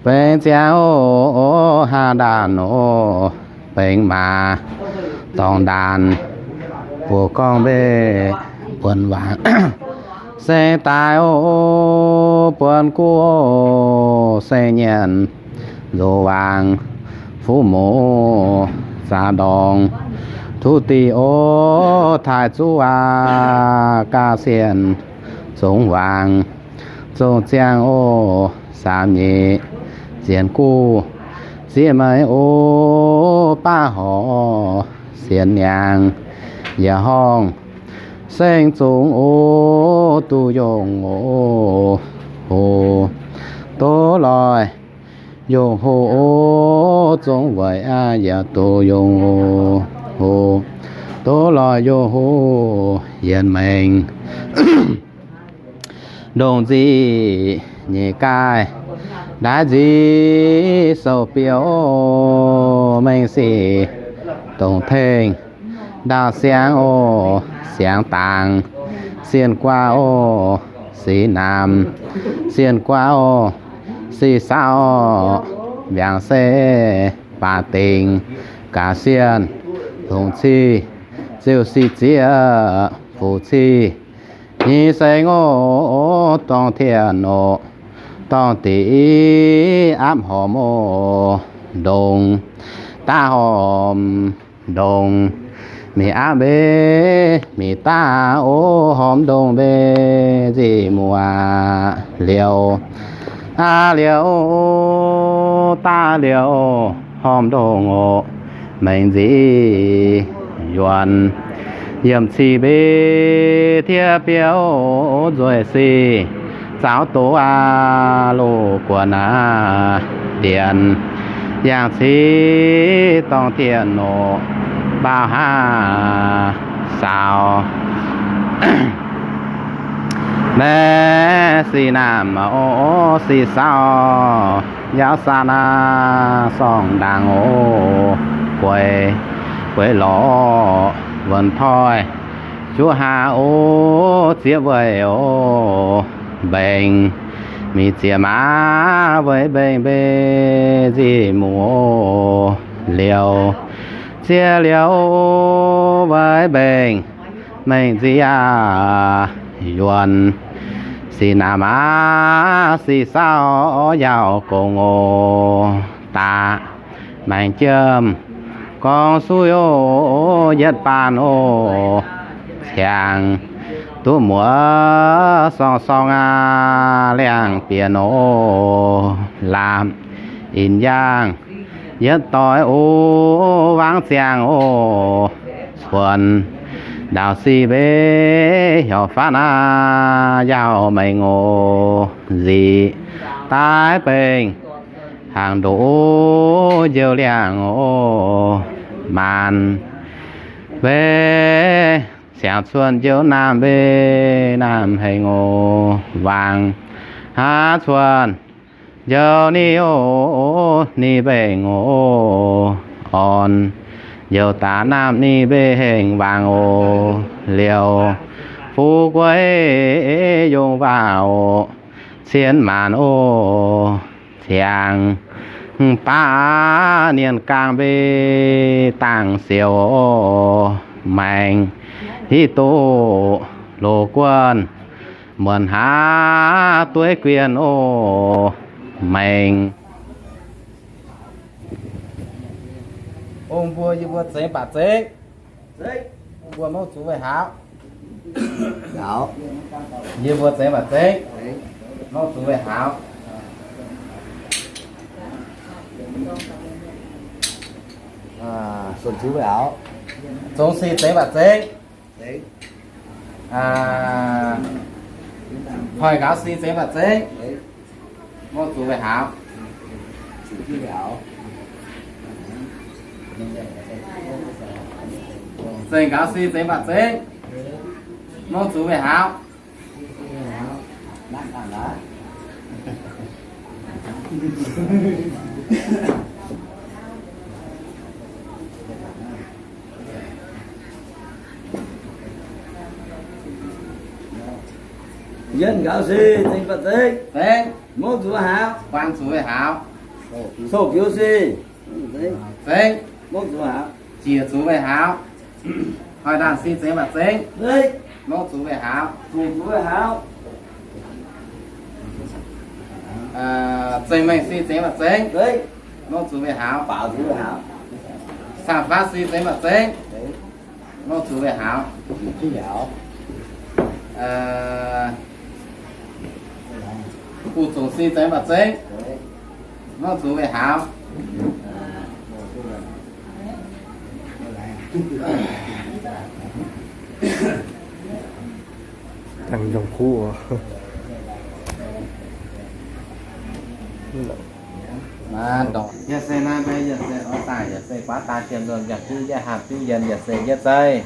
Bengx ziangx oc, haa ndaanh oc, bengx maac dorngx ndaanh, buoz gorngv mbeih buonc waangc, seng daaih oc, buonc guv oc, seng nyanc nzox waangc, fuqv mouz zaax ndorngx, tuv diuh oc, taaih zuqv aqv, ga'sie zongx waangc, zongh ziangh oc, saam nyeic zienx guv, ziex meiz oc, baav horc sienx niangx, yaac horngh seng zungx oc, duqv yungh oc, hoc doz loic yungh hoc oc, zongx weic aqv, yaac duqv yungh oc, hoc doz loic yungh hoc, yienx mengh ndongc nzic nyeic gaaih, ndaix nzic sou-biouv, mengh sic dongc tengh, ndau siangx oc, siangx dangx, sienh guaav oc, sic namx, sienh guaav oc, sic saauv oc, mbiaangc se baac dingc, gaax sienh longc ciqv, ziouc sic zieqv fuqv ciqv, nyic sengx oc, dorngh tien oc, dorngh diqv aapv hormx oc, ndongc daav hormx ndongc, mingh aapv mbev mingh daav oc, hormx ndongc mbev nzic muoz, liouh aqv liouh daav liouh, hormx ndongc oc, mengh nzic yuonx, yiemh cih mbev tiev biouv nzueic sic, zaux doz aqv loz guonc aqv, ndienx yangh cih dorngh tien oc, mbauh haav saaux. Maiv sic namx oc, sic saauv, yaauv saauv naaiv sorng ndaangc oc, gueix, gueix lorz wuonx toi, juv haav oc, zieqv weic oc, mbengx, mingh zieqc maaz weic mbengx mbev nzic muoz oc, liouh zieqc liouh weic mbengx mengh nzic aqv, yuonx sic namx aqv, sic saauv yaauc gongx oc, daaih maengx jiem gorngv suiv oc, yietv baan oc, ciangx duqv muoz sorng sorng aqv, liangx bienx oc, laapc inc yaangh yietv doix oc, wangv ziangh oc, cuonx ndaauv sic mbev heuc fatv aqv, yaauc mengh oc, nzic daaih bengh hnaangx ndoqc oc, njoux liangh oc, maanc mbev siangx cuotv njoux naamh mbev naamh hengx oc, wangc haav cuotv njoux ni oc, ni mbengh oc, orn njoux daaih naamh ni mbev hengx wangc oc, liouh fuqv gueix yungh waac oc, cien maanc oc, ciangx baav nienh gaangh mbev dangh siouc oc, maengx hiv doqc loz guonh muonc haav dueiv guienh oc, maengx. Ong mbuo, yie mbuo zengx baac zengx. Mbuo mouv zuqc weih haaux. Yie mbuo zengx baac zengx. Mouv zuqc weih haaux. อ่า ส่วนถือไว้เอา Zongx sic zengx baac zengx. Hoic nqaaux sic zengx baac zengx. Mouv zuqc weih haaux. Zengx nqaaux sic zengx baac zengx. Mouv zuqc weih haaux. นั่งก่อนนะ Yienh gaux se zengx mv baac zengx? Zengx. Mongv zuqc haaux? Buang zuqc haaux. Sou-biux se zengx? Mongv zuqc haaux. Jiex zuqc haaux. Hoic ndaangc se zengx mv baac zengx? Zengx. Mongv zuqc haaux. Zuqc zuqc haaux. Zengc mengh se zengx mv baac zengx? Zengx. Mongv zuqc haaux. Faaux zuqc haaux. Saam-faatv se zengx mv baac zengx? Zengx. Mongv zuqc haaux. Buv zungc se zengx mv baac zengx? Mongv zuqc haaux. Yaac se naaiv maiv, yaac se oix daaih, yaac se guaav daaih jiem nzunc, yaac diuv yietv haamh diuv yienh, yaac se yietv zeiv,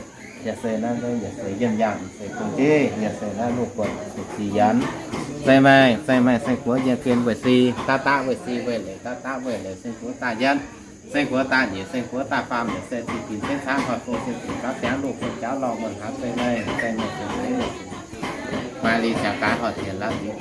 yaac se naaiv maiv, yaac se yienh yangh, se bung jiv, yaac se naaiv loz-buonc se ziex yienx. Zengx maengh, zengx maengh, seng-guoqv yiem gen weic si, daav daav weic si, weic leiz daav daav weic leiz, seng-guoqv daaih yietv, seng-guoqv daaih nyeic, seng-guoqv daaih faam, yaac se zinh ginx ceng caangv hoic fong, se zinh gauv ziangx loz-buonc jauv lorh muonc hnaangx, zengx maengh, zengx maengh, zengx maengh. Maaih liuz ziangx gaax hoic tienx laav liuz.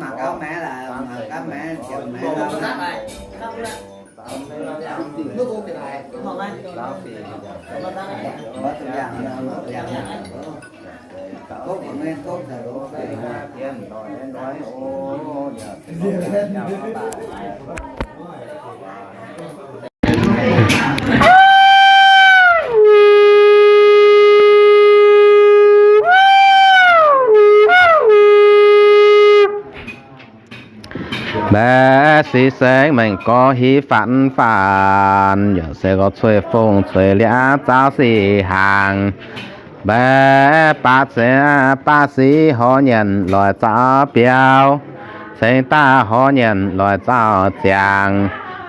Mangc gaax maengx laaix, mangc gaax maengx, ziepc maengx. Mbaeqv si sengx maengx gorx hiv faanx faanx, yaac se gorx cueiv fong cueiv liangv zaauv sic hnaangx. Mbaeqv baav cingx baav sic horv nyanc loic zaauv biauv, cingx daaih horv nyanc loic zaauv ziangx.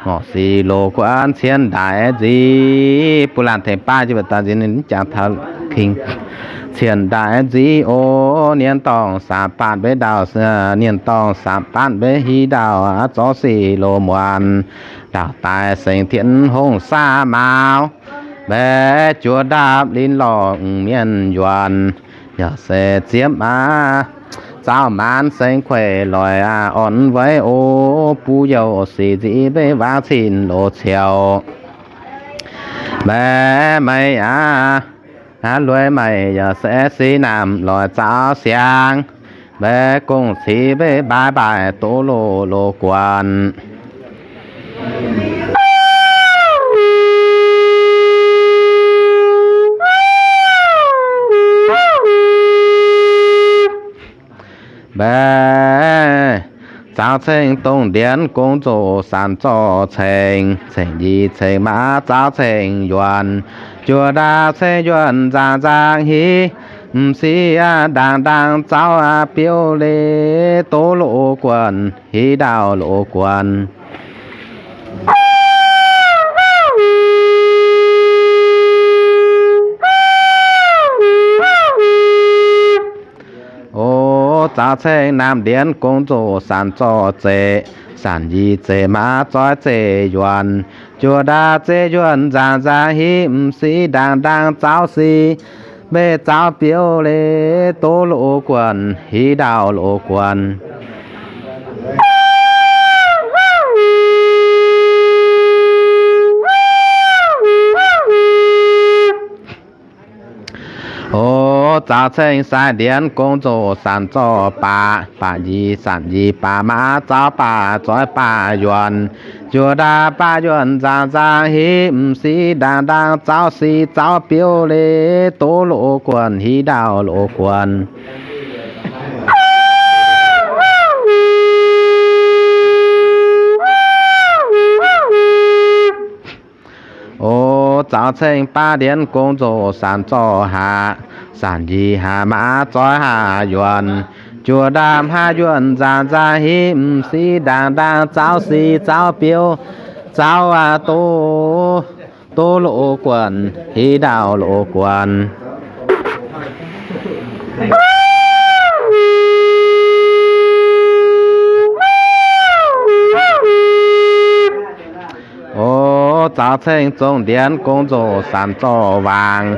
Ngorc sic loz guonv cien ndaix nziv, buv laanh tengx baav jienv mbuo daaih nziv ninh jangx taux king. Cien ndaix nziv o, nien dorngh saamx baanh mbenv ndau, nien dorngh saamx baanh mbenv hiv ndau, zorqv sic loz muonc, ndau daaih sengx tienv hongh saa mauz. Mbaeqv juoz ndaapv linh lorh mienh yuonc, yaac se ziepv maaz zaauv maanz sengx kueiv loic aqv orn weiv o, buv youh sic nziv mbenv waav cin loz ciouc. Mbaeqv maiv aqv, lueiz maiv yaac se sic naamh loic zaauv siangx. Mbaeqv gong-cic mbenv mbaaix mbaaix doz loz loz guonc. Mbaeqv zaauv ceng dongh ndienx gong zoqc sanc zorqv ceng, ceng nyic ceng maav zaauv ceng yuonc, juoz ndaapv ceng yuonc nzaangc nzaangc hiv, m'sieqv ndaangc ndaangc zaauv biouv leiz doz loz guonc, hiv ndau loz guonc. O, zaauv ceng naamh ndienx gong zoqc sanc zorqv zeqc, sanc nyic zeqc maav zoix zeqc yuonc, juoz ndaapv zeqc yuonc nzaangc nzaangc hiv, m'sieqv ndaangc ndaangc zaauv sic, mbenv zaauv biouv leiz doz loz guonc, hiv ndau loz guonc. O, zaauv ceng sai ndienx gong zoqc sanc zorqv baac, baac nyic sanc nyic baac maav zaauv baac zoix baac yuonc, juoz ndaapv baac yuonc nzaangc nzaangc hiv, m'sieqv ndaangc ndaangc zaauv sic zaauv biouv leiz doz loz guonc, hiv ndau loz guonc. O, zaauv ceng baav ndienx gong zoqc sanc zorqv haac, Saanc njiec haav maav zoih haav yuonh, juoz ndaamv haav yuonh nzaanc nzaanc hiv, m'sieqv ndaangc ndaangc zaux sic zaux biouv, zaux aqv doz, doz loz guonh, hiv ndaauv loz guonh. O, zaux ceng zong ndienx gong nzoh sanc zorqv wangc,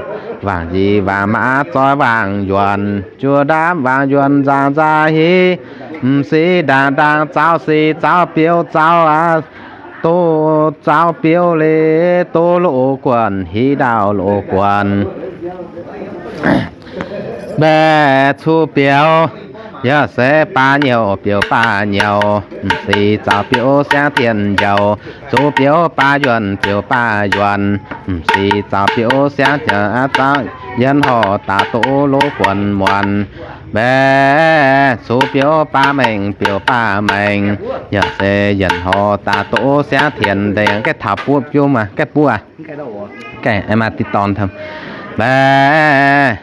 wangc njiec wangc maav zoih wangc yuonh, juoz ndaamv wangc yuonh nzaanc nzaanc hiv, m'sieqv ndaangc ndaangc zaux sic zaux biouv zaux aqv doz, zaux biouv liuz doz loz guonh, hiv ndaauv loz guonh. Mbaeqc cuv biouv, yaac se baav nyouh biouv baav nyouh, m'sieqv zaux biouv siangv tien njoux, cuv biouv baav yuonh biouv baav yuonh, m'sieqv zaux biouv siangv tien zaux, yienh horc daaih doz loz guonh muonc. Mbaeqc cuv biouv baav mengh biouv baav mengh, yaac se yienh horc daaih doz siangv tien ndengc. Gaeqv taux buov biouv maah, gaeqv buov, gaeqv maaih diqc dorn. Mbaeqc,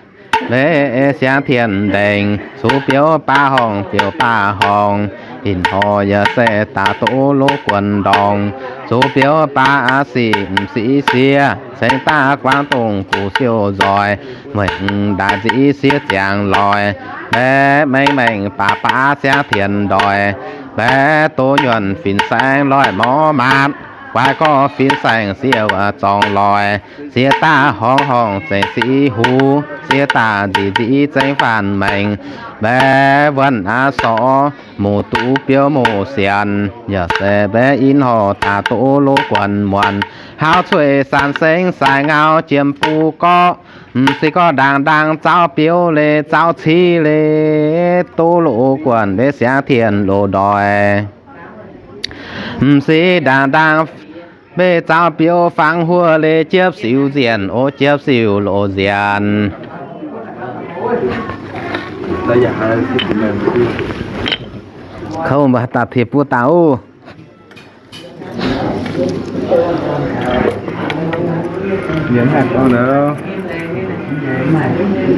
mbaeqc siangv tien ndengc, cuv biouv baav horngh biouv baav horngh, ih hnoi yaac se daaih doz loz guonh ndorngx. Cuv biouv baav aqv sic m'sieqv sieqv, cingx daaih guangc dongh guv siouv nzoih, meih m'daaih nziv sieqv ziangx loih. Mbaeqc mengh mengh baav baav siangv tien ndoih, mbaeqc doz nyuonh fin-saeng loih morv maatc, guaix gorx fin-saeng sieqv zorngx loih, sieqv daaih horngh horngh zengc siqv huv, sieqv daaih nzic nziv zengc faanh maengx. Mbaeqc wuonh aqv sorc muc duqv biouv muc sienx, yaac se mbaeqc ih hnoi daaih doz loz guonh muonc. Hauv cueiv saanc sengx sai ngau jiem buv gorqv, m'sieqv gorx ndaangc ndaangc zaux biouv leiz zaux civ leiz doz loz guonh mbaeqc siangv tien loz ndoih. M'sieqv ndaangc ndaangc mbaeqc zaux biouv fangx huov leiz jiepv siux nzienh, o jiepv siux loz nzienh. Kouv mbuo haaix dauh tie buov daaih oc.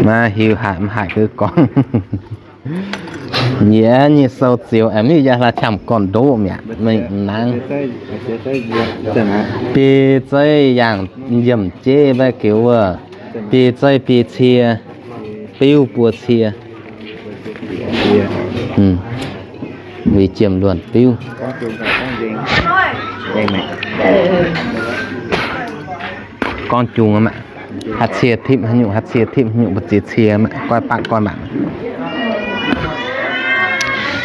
Maiv hiuv haic mv haic gouv gorngv. Yie nyei sou ziouc aengx mv yaac hlaax qamv gorn-ndoqv mi'aqv, mengh nangv. Biei zeiv yangh yiemh jeiv mbaeqv geux wuov, biei zeiv biei cie, biuv buo cie. Weic jiem luonh biuv. Gorngv jung aqv maah. Haaix cie tipv haaix nyungc, haaix cie tipv haaix nyungc, mbu'ziex cie maah, goiv baqv goiv mangc.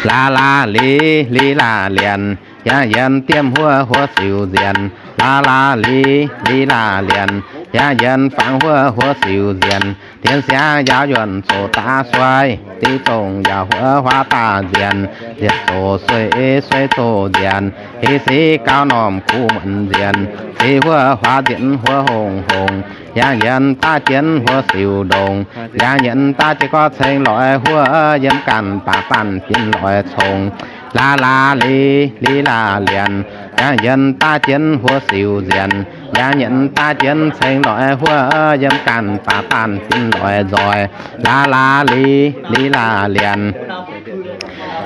Laax laax liz, liz laax lienc, yangh yienx diemv huov, huov siux nzienh. Laax laax liz, liz laax lienc, yangh yienx fangx huov, huov siux nzienh. Dienx siangx yaauc yuonh zoqc daav suai, diuv zongh yaauc huov huaav daaih nzienh. Nzienh zoqc suei, suei zoqc nzienh, hei siqv gauh normh kuv muonc nzienh. Siqv huov huaav nzienh huov hongh hongh, yangh yienx daav jienv huov siux ndongc. Yangh yienx daav jienv gorx ceng loix huov, yiem ganh baac baanh bin loix congx. Laax laax liz, liz laax lienc, yangh yienx daav jienv huov siux nzienh. Yangh yienx daav jienv ceng loix huov, yiem ganh baac baanh bin loix nzoih. Laax laax liz, liz laax lienc,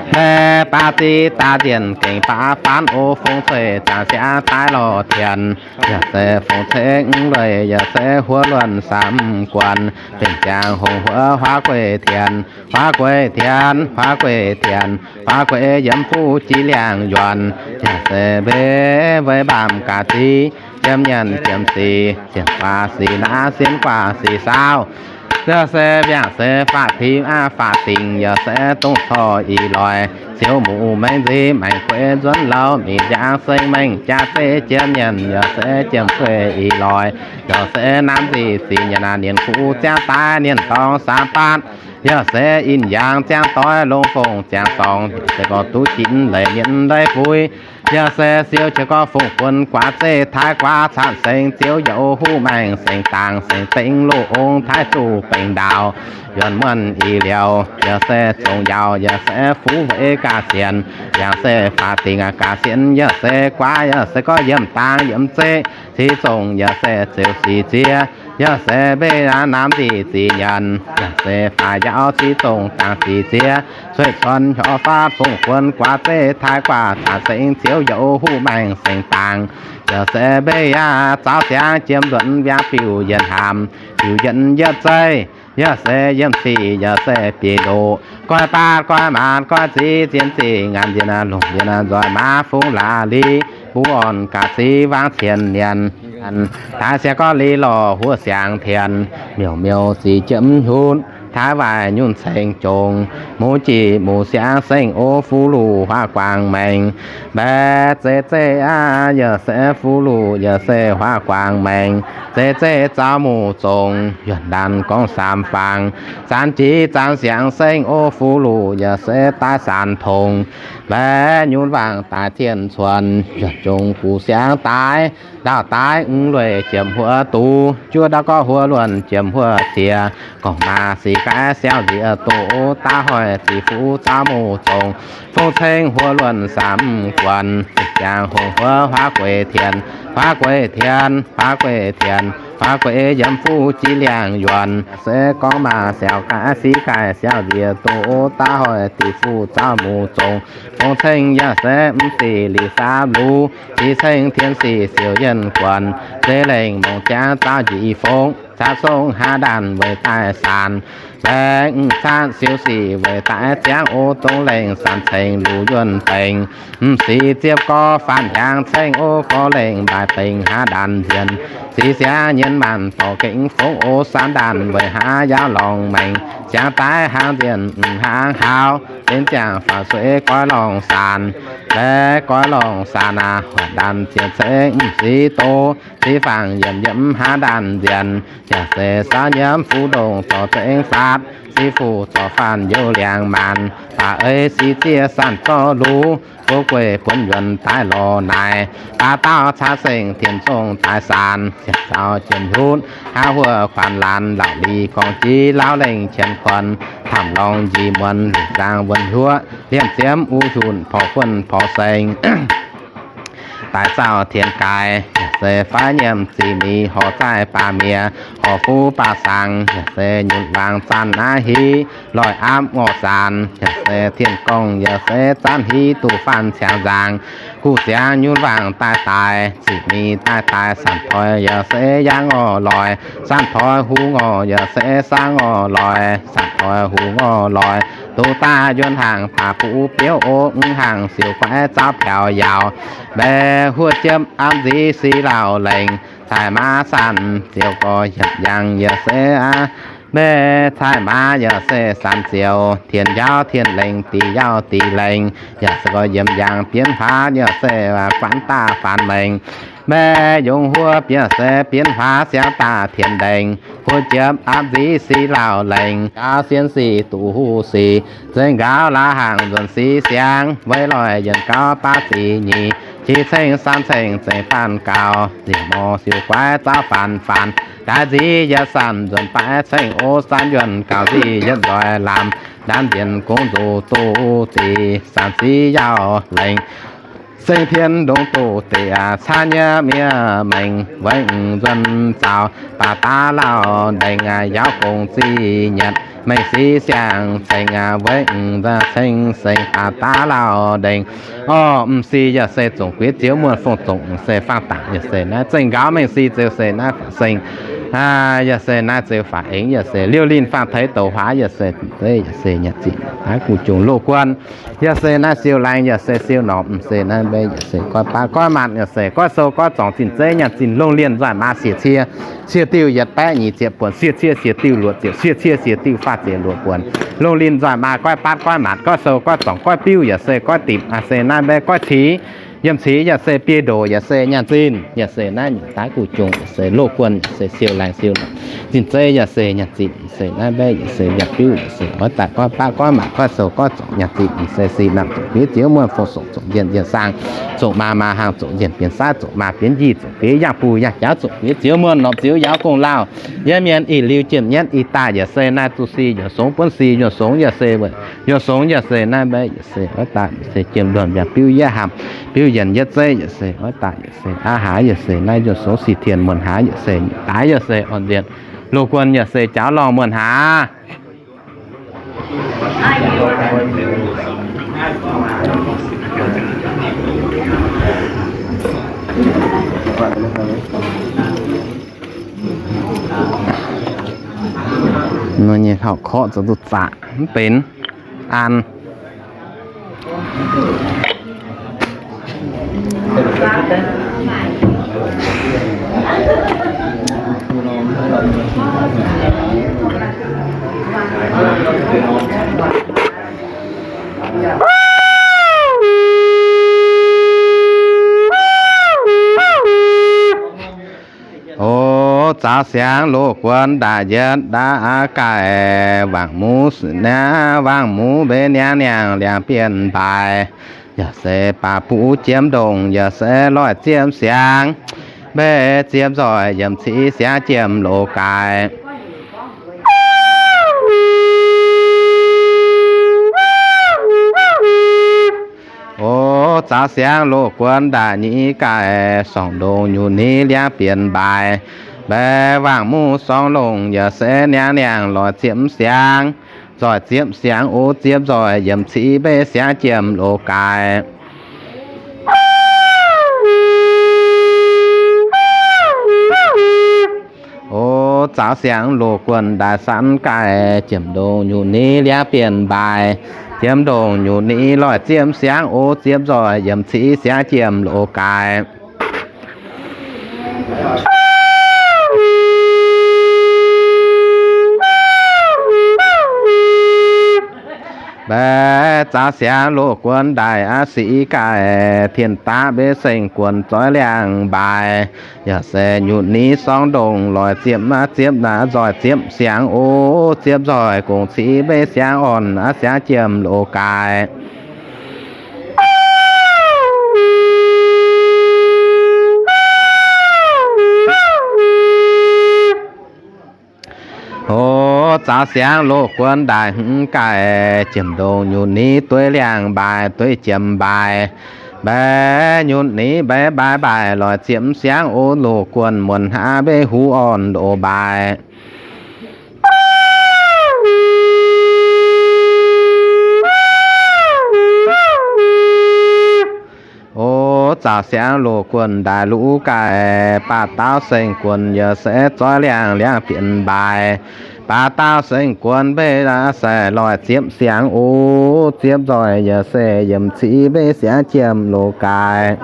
mbaeqc baav ziqv daav nzienh gengh baav faanv o fong cueiv zaangc siangx daaih lorh tienx. Yaac se fong cueiv mv lueic, yaac se huov luonh samv guanh, benx ziangh hongh huov huaav gueiv tienx, huaav gueiv tienx, huaav gueiv tienx, huaav gueiv yiem fuqv jiex liangx yuonx. Yaac se mbe weic mbaamh ga'ziv, jiem nyanc jiem sic, sienx guaax sic naaiv, sienx guaax sic saauv. Yaac se mbiaangc se faatv tim aqv faatv dingc, yaac se dongh corc ih loix, ziouv muqv maengx nziv maengx gueix nzuonx lauh, mingh njang seng maengx jaax zeiv jiem nyanc, yaac se jiem gueiv ih loix. Yaac se naamh nzic zic nyanc naaiv, ninh kuv ziangv daaih ninh dorngx saam baatv. Yaac se in yaangh ziangh doix longx fongc ziangh dorngx, se gorngv duqv jiex leiz mienh leiz buix. Yaac se siou qiex gorx fongc buonc guaax zeiv taaix guaax caanv sengx ziouv yaac huv maengx sengx dangx sengx dengx loz ong taaix zuqc bengx ndaauv. Yuonh muonh ih liouh yaac se zongx yaauc yaac se fuv weic ga'sie sienx, yaac se faatv dingc ga'sie sienx, yaac se guaax yaac se gorx yiem dangx yiem zeiv, sic zongh yaac se ziouc sic ziex. Yaac se mbeix aqv, naamv ndiqc ziqc nyanc, yaac se faix yaauv ziqc zongh dangx ziqc ziex, cueiv corn hiuv faatv fongc guon guaax zeiv taaix guaax caax sengx ziouv youz huv maengx sengx dangx. Yaac se mbeix aqv, zaauv siangx jiem nduonx mbiaangx biuv yienx haamz, biuv yienx yietv zeiv, yaac se yiem sic, yaac se biei ndoqc, goiv baatv goiv maatc goiv ziv zien zingh ngaanc ndiev longc ndiev nzoih maaz fungx laaix li, mbuo orn gaax ziv wangv cien mienh. Daaih siang gorngv li lorh huov siangx tien, miuc miuc ziqc jiepv hunv, taaix waaic nyunc ceng jongx, muv jiex muv siangx sengv o fuv luc huaav guangc maengx. Mbaeqc zeiv zeiv aqv, yaac se fuv luc yaac se huaav guangc maengx. Zeiv zeiv zaux muc zongc, yuonh ndaanx gorngv saam fangx, zanx jiex zanx siangx sengv o fuv luc yaac se daaih saanx tongx. Mbaeqc nyunc wangc daaih tien cuonx, yuonh jongx guv siangx daaih, ndaauv daaih mv lueic jiepv huov duqv, juov ndaauv gorqv huov luonh jiepv huov ziex, gorngv maaz sic gaeqv siauv nziex doqc, daav hoic ziqc fuv zaux muc zongc, fong ceng huov luonh saam guonx, ziqc ziangx hungh huov huaav gueix tien, huaav gueix tien, huaav gueix tien, huaav gueix yiem fuv jiex liangx yuonx. Se gorngv maaz siauv gaeqv sic gaeqv siauv nziex doqc, daav hoic ziqc fuv zaux muc zongc, fong ceng yaac se mv sic liz saamv luv, sic ceng tien sic siouc yienh guonx, zeiv lengh mongc jangv zaux njiec fongv, caqv songv haav ndaanh weic daaih saanx, mbaeqc mv caatv siouc sic weic daaih ziangv o dongh lengh saanx ceng luc yuonh baengx, mv sic ziepv gorx faanv hiaangx ceng o gorx lengh mbaaix baengx haav ndaanh nzienh, sic siangx nyienh maanc dorc gengh fongv o saanv ndaanh weic haav yaauv lorngx maengx, siangx daaih hnaangx nzienh mv hnaangx haauv, benx ziangh faaux sueih goiv lorngh saanx, mbaeqc goiv lorngh saanx aqv, hoic ndaanh zienh ceng mv sic doz, sic fangx yiemc yiemc haav ndaanh nzienh, yaac se saauv nyiemv fuv ndongh zorc zengx saatv, sic fuqv zorc faanv youz liangx maanc, baac ei sic zieqv saanv zorqv luv, go gueic buonv yuonx daaih lorz naaic, baac daauh caav sengx tien zongh daaih saanx, ziepc zaux jienv hunv, haav huoqv kuanx laanh, laauc li gorngv jiex laauv lengh qiemx kuonx, tamv lorngx njiec muonz lingc nzangc wuonh huoqv, liemh ziemv uv hunh porv huonh porv sengx. Daaih zauh tien gaaix, yaac se faix nyiemc ziqc miz horc zaih baac miex, horc fuv baac sangx, yaac se nyutc wangc zaanv naaiv hiv, loih aapv ngorc zaanc, yaac se tien gorngv, yaac se zaanv hiv duqv faanv ciangx nzaangc, guv siangx nyutc wangc daaih daaih, ziqc miz daaih daaih sanc toi, yaac se yangh ngorc loic, sanc toi huv ngorc, yaac se sangv ngorc loic, sanc toi huv ngorc loic, duqv daaih yuonh hnaangx baac buv biouv o, mv hnaangx siouc guaix zaux biaux yaauc, mbaeqc huoqv jiepv aapv nziv sic lauh lengc, cai maa sanc ziouc gorx yietc yangh yaac se aqv. Mbaeqc cai maa yaac se sanc ziouc tien yaauv tien lengc, dih yaauv dih lengc, yaac se gorx yiemc yangh bienv huaax yaac se faanv daaih faanv mengh. Mbaeqc yungz huoqv bieqc se bienv huaax siangx daaih tien lengc, huoqv jiepv aapv nziv sic lauh lengc, gaux sien sic duqv huv sic, zengc gaux laaix hnaangx nzuonx sic siangx, weic loic yienh gaux baav zic nyic, qiex ceng saam ceng zengc faanv gaux, nziex mor siouc guaix zaux faanv faanv, daaih nziv yietc sanc nzuonx baaix ceng o, saanv yuonh gaux nziv yietc nzoih lamz, ndaanv nzienh gong nzuqc duqv dih, saanc sic yaauh lengc, seng tien ndongc duqv dih aqv, caanv nyei miev mengh weic nzuonx zaux, baac daav lauh ndengc aqv, yaauv gong zic nyietc, mengh sic siang ceng aqv, weic nzuonx ceng seng baac daav lauh ndengc. Orv, m'sic yaac se zongc guiex ziouv muonh fongc zongc se faang dangc yaac se naaiv zengc nqaaux mengh sic ziouc se naaiv faaux seng. Yaac se naaiv ziouc faaux engx yaac se liouh linh faang teix douc huaax yaac se, yaac se nyanc zinh daaih guv jungx loz guon. Yaac se naaiv siou laengz yaac se siou norm, m'sic naaiv mbe yaac se goiv baav goiv maanc yaac se goiv sou goiv zorngc zinh zeiv nyanc zinh longh lienh nzoih maa siec cie, siec diuh yietc baeqv nyic ziepc buonc, siec cie siec diuh luoqc ziepc, siec cie siec diuh faah ziepc luoqc buonc, longh lienh nzoih maa goiv baav goiv maanc goiv sou goiv zorngc goiv biuv yaac se goiv dimc, aa se naaiv mbe goiv cix, yiem cix yaac se biei ndoqc yaac se nyanc zinh yaac se naaiv nyanc daaih guv jungx yaac se loz guon yaac se siou laengz siou norm, zinh zeiv yaac se nyanc zinh se naaiv mbe yaac se nyanc biuv yaac se oix daaih goiv baav goiv maanc goiv sou goiv zorngc nyanc zinh se sic namh zongc guiex ziouv muonh fongc zongc zongc njien njien saang, zongc maa maa hnaangx zongc njien bienx saav zongc maa bienx njic zongc guiex yangh buh yangh jaav zongc guiex ziouv muonh norm ziouv yaauv gong lauh, yiem mienh ih liuz jiem nyienv ih daaih yaac se naaiv zuqc sic nyuoqc songx buonv sic nyuoqc songx yaac se nyuoqc songx yaac se naaiv mbe yaac se oix daaih se jiem luonh mbiaangx biuv yietv hamh, biuv Yienh yietv zeiv yaac se oix daaih, yaac se aav haaix, yaac se naaiv njuov sou si tien muonh haaix, yaac se daaih, yaac se orn nzienh loz guonh, yaac se jaaux lorngh muonh haaix. Nor nyei hlauv-korqv zoux duqv zaqc mv benx an. O, zaaux siangx loz guon ndaaih yietv ndaav aqv gaaih, wangc muv, wangc muv mbeix niangv niangh liangx bienh mbaaix. Yaac se baac buv jiem ndongh, yaac se loic ziepv siangx, mbeix ziepv nzoih yiem ciqv siangx jiem loz gaaix. O, zaaux siangx loz guon ndaaih nyic gaaih, sorngh ndongh nyutc nyic liangv bienh mbaaix, mbeix wangc muv sorngh longh, yaac se niangv niangh loic ziepv siangx, nzoih ziepv siangx, o ziepv nzoih yiem ciqv mbeix siangx jiem loz gaaix. O, zaaux siangx loz guon ndaaih sanv gaaih, jiem ndongh nyutc nyic liangv bienh mbaaix, jiem ndongh nyutc nyic loic ziepv siangx, o ziepv nzoih yiem ciqv siangx jiem loz gaaix. Mbeix zaaux siangx loz guon ndaaih aqv siqv gaaih, tien daav mbeix seng guon zoix liangh mbaaix, yaac se nyutc nyic sorngh ndongh loic ziepv aqv, ziepv naaiv nzoih ziepv siangx, o ziepv nzoih gongx ciqv mbeix siangx orn aqv siangx jiem loz gaaix. O, zaaux siangx loz guon ndaaih hmz gaaih, jiem ndongh nyutc nyic dueiv liangh mbaaix, dueiv jiem mbaaix, mbeix nyutc nyic mbeix mbaaix mbaaix loic ziepv siangx, o loz guon muonc haav mbeix huv orn loz mbaaix. O, zaaux siangx loz guon ndaaih luv gaaih, baac dauh seng guon yaac se zoix liangh liangv bienh mbaaix, baac dauh seng guon mbeix aqv se loic ziepv siangx, o ziepv nzoih yaac se yiem ciqv mbeix siangx jiem loz gaaix.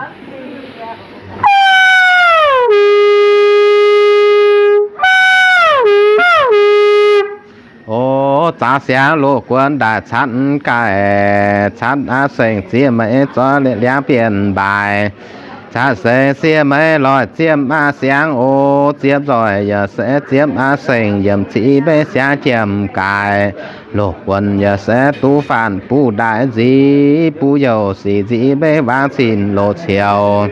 O, zaaux siangx loz guon ndaaih catv gaaih, catv aqv seng ziex meix zoix liangv bienh mbaaix, catv seng ziex meix loic ziepv aqv siangx, o ziepv nzoih yaac se ziepv aqv seng yiem ciqv mbeix siangx jiem gaaix. Loz guon yaac se duqv faanh buv ndaaih nziv, buv youh sic nziv mbeix waangv cin loz cioux.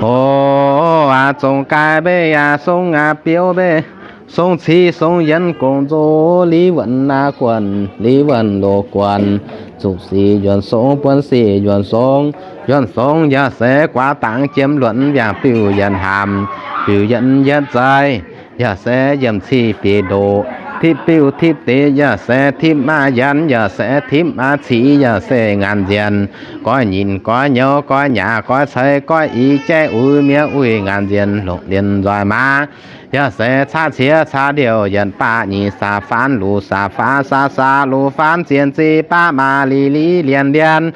O, aav zong gaai mbeix aav song aav biouv mbeix, song civ song yienx gong nzox liv wuonx aav guonc, liv wuonc loz guonc, zuqc sic yuonx song buonv sic yuonx song, yuonx song yaac se guaax dangx jiem luonx, yangh biuv yienx haamc, biuv yienx yietv zeiv, yaac se yiem civ bieiv ndoqc, tipv biuv tipv deix, yaac se tipv aqv yienx, yaac se tipv aqv civ, yaac se ngaanc nzienh, goiv nyinc goiv nyouz goiv nyaac goiv ceix goiv i, jaiv uix miev uix ngaanc nzienh, longc lienh nzoih maaz, yaac se caqv ciev caqv ndiouh, yienx baac nyic saax faanv luc saax faanv saax saax luc faanv zien zeix baav maa li li lienh lienh,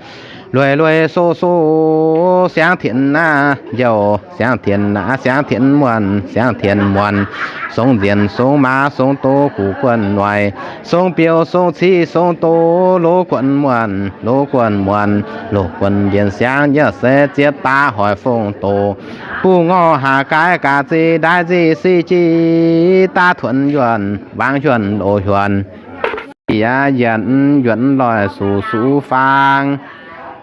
lueic lueic soh soh, siangv tienx aqv youh, siangv tienx aqv siangv tienx muonh, siangv tienx muonh, song nzienh song maaz song doz guv guonh noic, song biouv song civ song doz loz guonh muonh, loz guonh muonh, loz guonh njiec siangv, yaac se ziepc daaih hoic fong doz, buv ngorc haac gaix gaax zeix ndaaiv nzih sic jic daav tuonx yuonh, waangv yuonh loz yuonh, yaac yienx yuonx loic suc suc faang.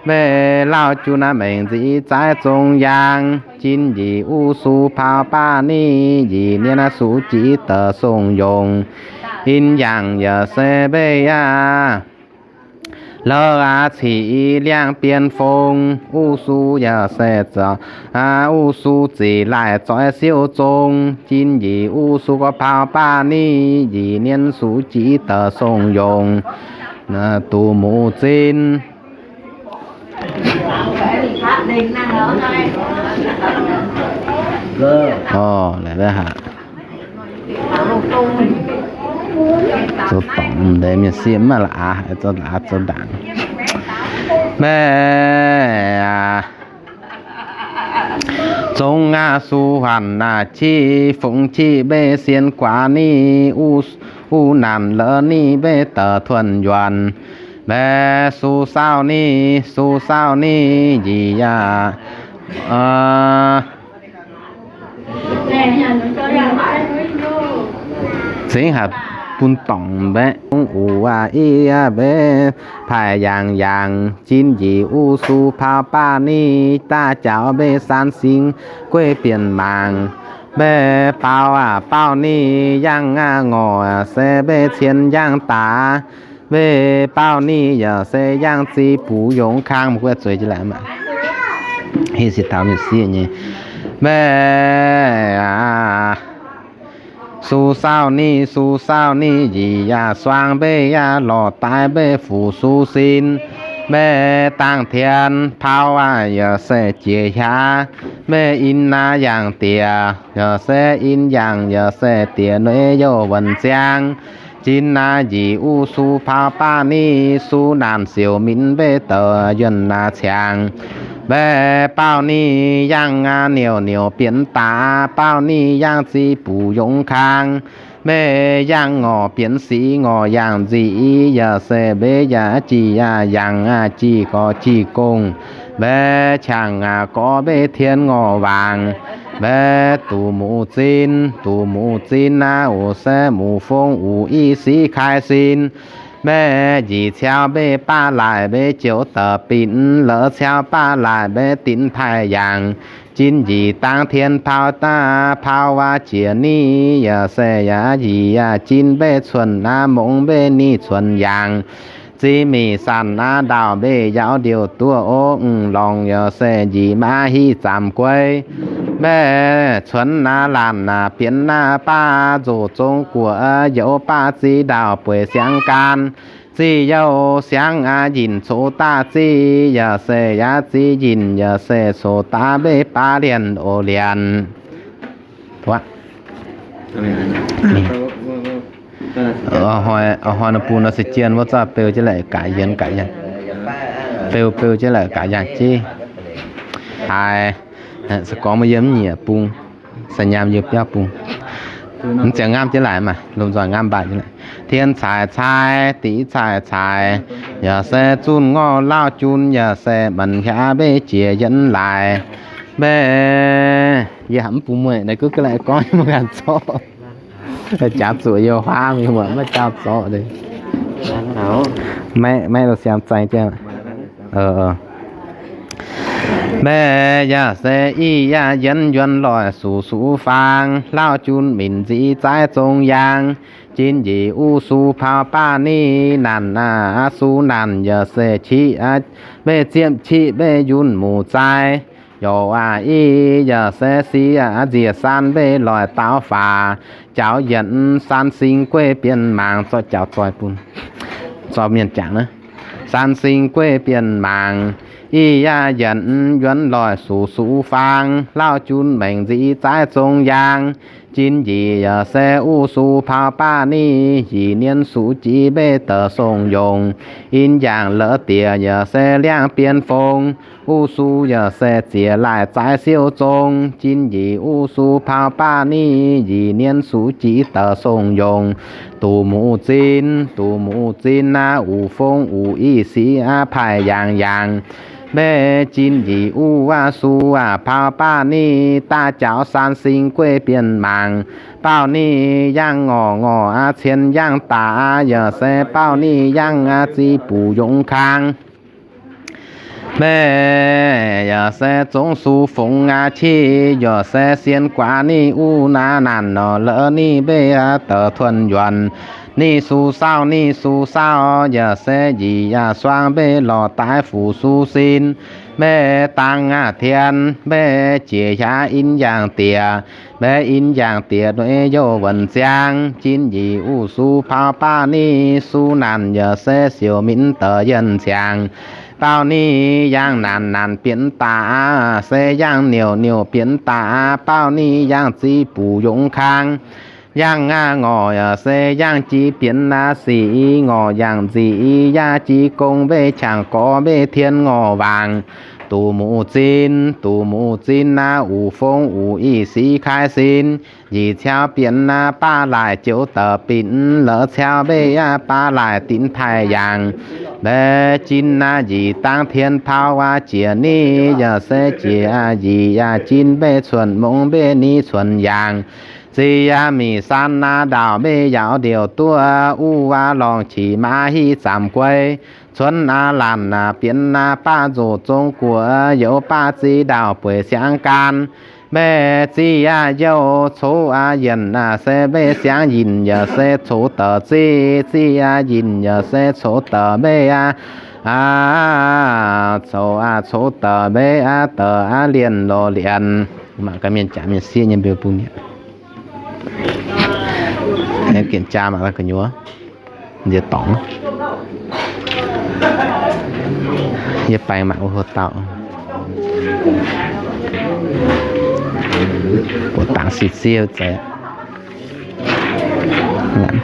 Mv baac lauh jun aqv, maengc nzic zaaiv zong yaang, jin njiec uv su paaux baav ni, njiec nien aqv, suqv jiez deix song yongc, in yangh yaac se mv baac aqv. La'aax ciqv liangv bienh fong, uv su yaac se zoux, uv su zic laaic zoix siouv zong, jin njiec uv su gorx paaux baav ni, njiec nien suqv jiez deix song yongc, duqv muc zinh. Zoux dorngc deix mienh sieqv mv maaih la'aax, zoux la'aax zoux ndaangc. Mv baac aqv, zong aqv su hanc aqv, qiv fungx qiv mv baac sien guaax ni, uv naanc la'ni mv baac deix tuonh yuonc. Mv baac su saauv ni, su saauv ni, njiec yaac zengv haic bun dorngc mv baac. Ong uqv aqv, i aqv mv baac paaix yangh yangh, jin njiec uv su paaux baav ni, daav jaux mv baac san sing gueiv bienh mangc. Mv baac baaux aqv baaux ni, yangh aqv ngorc se mv baac cien yangh daax. Mv baac baaux ni yaac se yangh ziqc buc yongc kang, mv gueiv zueiz jienv laaic maah. Hitv se taux mienh sieqv nyei. Mv baac aqv, su saauv ni, su saauv ni, njiec yaac suang mv baac yaac lorz daaih mv baac fuqv su sin. Mv baac dangh tien paaux aqv yaac se jiex hiaav. Mv baac in aqv yangh diex, yaac se in yangh yaac se diex nueiv youh wuonc ziangx. Jin aqv njiec uv su paaux baav ni, su naanc siouc minc mv baac deix yuonh aqv ciangx. Mv baac baaux ni yangh aqv niouc niouc bienx daax, baaux ni yangh ziqc buc yongc kang. Mv baac yangh ngorc bienx sic ngorc yangh nzic, yaac se mv baac yaac jih yaac yangh aqv, jih gorx jih gong. Mv baac qangx aqv gorx mv baac tien ngorc waangc. Mv baac duqv muc zinh, duqv muc zinh aqv, uv se muc fong uv i sic kaix sin. Mv baac njiec ciaux mv baac baav laaic mv baac joux deix binc, la'ciaux baav laaic mv baac dinc paaix yangh. Jin njiec dangh tien paaux daav paaux waac jiex ni, yaac se yaac njiec yaac jin mv baac cuotv aqv mongx mv baac ni cuotv yangh. Ziqc mic sanc aqv ndaauh mv baac yaauv ndiouh duqv ov, longc yaac se njiec maav hiv zaamc guei. Mv baac cuotv aqv laanh aqv bienx aqv baav nzoc zong guoqv youz baav ziqc ndaauh bueix siangx gan. Ziqc youh siangx aqv yinh coqv daaih ziqc, yaac se yaac ziqc yinh yaac se coqv daaih mv baac baav lienh oc lienh. Hnoi nor bung nor se jien wuov zauh beu jienv laaic gaax yienx gaax yangh. Beu beu jienv laaic gaax yangh jienv. Haiz, se gorngv maaih yiem mv nyiec bung, se nyaam yiem biauv bung. Mv ziangx ngamv jienv laaic maah, lomh nzoih ngamv mbaih jienv laaic. Tien caaic caaic, diqv caaic caaic, yaac se zunh ngorh lauh jun, yaac se manc hiaav mv baac jiex yienx laaix. Mv baac yie haiz mv bung mueiz naaiv guv ga'laih gorngv mv ganh zorqv. Jaax zuqc youh huaav mingh mueiz maiv jauv zorqv. Maiv, maiv lo siam zaeng jienv. Mv baac yaac se i yaac yienx yuonx loic suqv suqv faang, lauh jun minc nzic zaaiv zong yaang, jin njiec uv su paaux baav ni, naanc aqv su naanc yaac se qiqv, mv baac ziepc qiqv mv baac yunh muc zaai. Youc aqv i yaac se siqv aqv nziec san mv baac loic daaux faaux, jaaux yienc san sing gueiv bienh mangc, zorqv jaaux zoih bun, zorqv mienh jangc naaiv. San sing gueiv bienh mangc, i yaac yienc yuonx loic suqv suqv faang, lauh jun maengc nzic zaaiv zong yaang, jin njiec yaac se uv su paaux baav ni, njiec nien suqv jiez mv baac deix song yongc, in yaangh la'diex yaac se liangv bienh fong, uv su yaac se ziex laaic zaaiv siouv zong, jin njiec uv su paaux baav ni, njiec nien suqv jiez deix song yongc, duqv muc zinh, duqv muc zinh aqv, uqv fong uqv i siqv aqv paaix yaangh yaangh. Mv baac jin njiec uv aqv su aqv paaux baav ni, daav jaaux san sing gueiv bienh mangc, baaux ni yangh ngorc ngorc aqv cien yangh daax, yaac se baaux ni yangh aqv ziqc buc yongc kang. Meih yaac se zungv su fungx aqv qiv, yaac se sien guaax ninh uv naaiv naanc nor la'ni mbeih da'tuonh yuonc. Ninh su saauv, ninh su saauv, yaac se njiec yaac suang mbeih lorz daaih fuc su sin. Meih dangx aqv tien, meih jiex hiaav in yangh diex, meih in yangh diex nduov youh wuonc ziangx, jin njiec uv su pau baav ninh su naanc yaac se siouc minv deix yienh ziangx. Baauh ninh yangh naanc naanc bienx daaih, se yangh niouc niouc bienx daaih, baauh ninh yangh ziqc buc yongz kang. Yangh aqv ngorc yaac se yangh jiex bienx aqv sic, ngorc yangh nzic yaac jiex gong mbeih qangx gorx mbeih tien ngorc waangc. Duqv muqv zinh, duqv muqv zinh aqv uqc fong uqc ih sic kai sin. Njiec ciauv bienx aqv baav laaic joux da'binc, la'ciauv mbeih aqv baav laaic dinx taaih yaangc. Mbeih jin aqv njiec dangv tien pau aqv jiex ninh yaac se jiex aqv njiec aqv jin mbeih cuotv mungz mbeih ninh cuotv yaangc. Zinh aqv mingh saan aqv ndaauc mbeih yaauc ndiouc duqv uv aqv lorngh qiex maa hiv zaamc guei. Cuonv aqv laanh aqv bienx aqv baav nzoc zong guoqv youz baav zinh ndaauc bueix siangx gan. Meih zinh aqv youh coux aqv yienc aqv se mbeih siangx yinc yaac se coux deix zinh, zinh aqv yinc yaac se coux deix mbeih aqv, coux aqv coux deix mbeih aqv deix aqv lienh lorz lienc. Mangc gaax mienh jaax mienh sieqv nyei mbiauz bung mi'aqv. Gengh jaa mangc gaax gu'nyuoz. Nziex dorngx. Yie baeng mangc wuov hlo dauh. Buoz dangx si ziev zeiz. Ngaanc